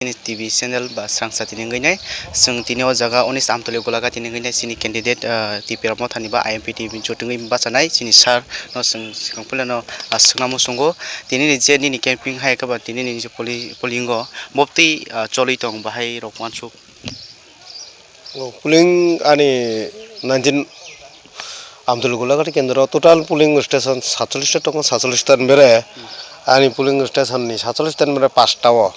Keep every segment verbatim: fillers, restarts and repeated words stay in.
Chini T V channel ba srangsa tini wngwi nai. Chwng tini o jaga Onis Amtoli Golaghat tini wngwi nai chini candidate, ah, T P R Mothani ba I M P T V jotungwi bachanai chini sir no chwng swkang puila no, ah, swngna muchungo. Tini ni je nini camping hai khe ba tini ni je poli-, polling o bobtwi, ah, choli tong bahai rok wansuk. O polling ani nineteen Amtoli Golaghat kendro total polling station satchollish ta tongo, satchollish ta ni bere ani polling station ni satchollish ta ni bere pasta o.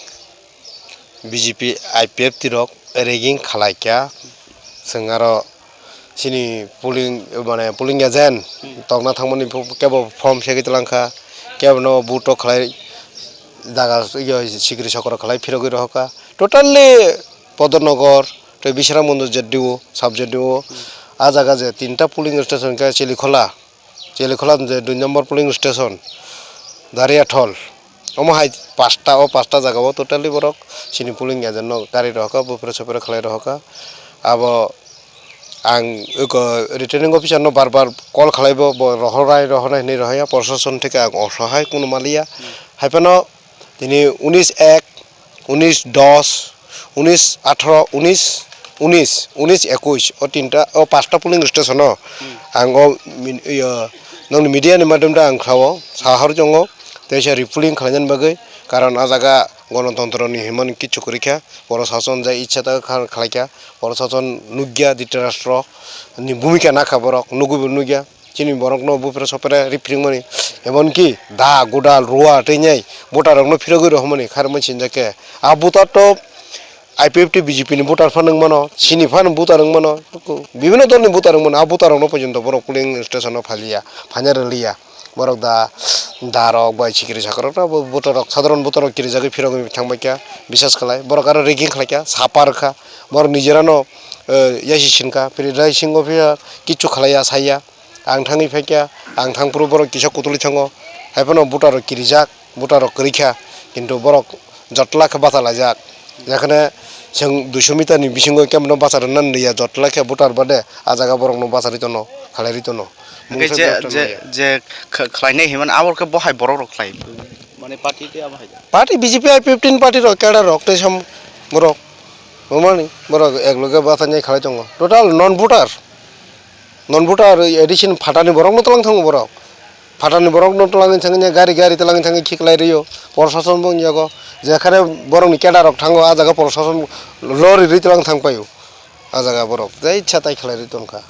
B J P I P F T rok rigging khalai kha. Chwng aro chini polling, mane polling agent tokna thangmani phu-, kebo form segwi tlang kha, kebo no vote rok khlai jaga, iyo, sikri sokro khlai phirogwi rohor kha. Totally Podornogor tei Bisramganj Z D O, sub Z D O, a jaga je tinta polling station khe Chelikhola, Chelikhola je dui number polling station, Dariathol. Omo hai pasta, o pasta jaga o totally borok chini polling agent no gari rohor kha, bupre supre khlai rohor kha. Abo ang eko returning officer no bar bar call khlai bo, bo rohor nai, rohor nai hinwi rohor ya, prosason theke ang osahai kunu maliya. Hai phano tini unis ek, unis dos, unis atharo, unis, unis, unis ekush, o tinta, o pasta polling station o ang o min-, iyo, nokni media ni madhyom de ang kha o, sahar tongo, teisa repolling khlainani bagwi, karon a jaga gonotontro ni himani kichu kwrwi kha, prosason je ichha ta kha-, khlai kha, prosason nukya, dhritarashtra ni bhumika nakha borok, nugwi bo nukya. Chini borokno bupre sopre ripring mani, emonki da, godal, rua tei nai voter rokno phirogwi rohormani kharmani sinjakhe. A voter to I P F T B J P ni voter phano wng mano, chini phano voter wng mano, bibhinno dolni voter wng mano, a voter rokno porjonto borok polling station o phaliya, phaina rwliya. Borok da, da rok bai sikiri sakarok rok bo voter rok, sadharon voter rok kirijagwi phirogwi thangbaikha, bisas khlai. Borok aro rigging khlaikha, sapa rwkha, borok nijerano, eh, yasi sinkha, phiri rai singo phiya kichu khlaiya, saiya. Ang thangwi phaikha, ang thangphuru borok kisa kutulwi thango. Haiphano voter rok kirijak, voter rok kwrwi kha, kintu borok jotla khe bacha laijak. Jekhane chwng duiso meter ni bisingo kebono bacha rwna nliya, jotla khe voter bade a jaga borokno bacha rwi tono, khalai rwi tono. Hwnkhe je, je, je kh-, khlainai hinmani abo khe bo hai borok rok khlai? Mane party tei abo hai? Party B J P I P F T ni party rok, cadre rok tei sam borok. Bumani borok ek loge bacha nai khalai tongo. Total non voter. Non voter addition phatani borokno twlang thango borok. Phatani borokno twlangwi thangwi gari gari twlangwi thangwi khiklai rwo. Prosason bo wngyago. Jekhare borokni cadre rok thango, a jaga prosason lorry rwi twlang thang paio. A jaga borok jai ichha tai khlai rwi tongkha.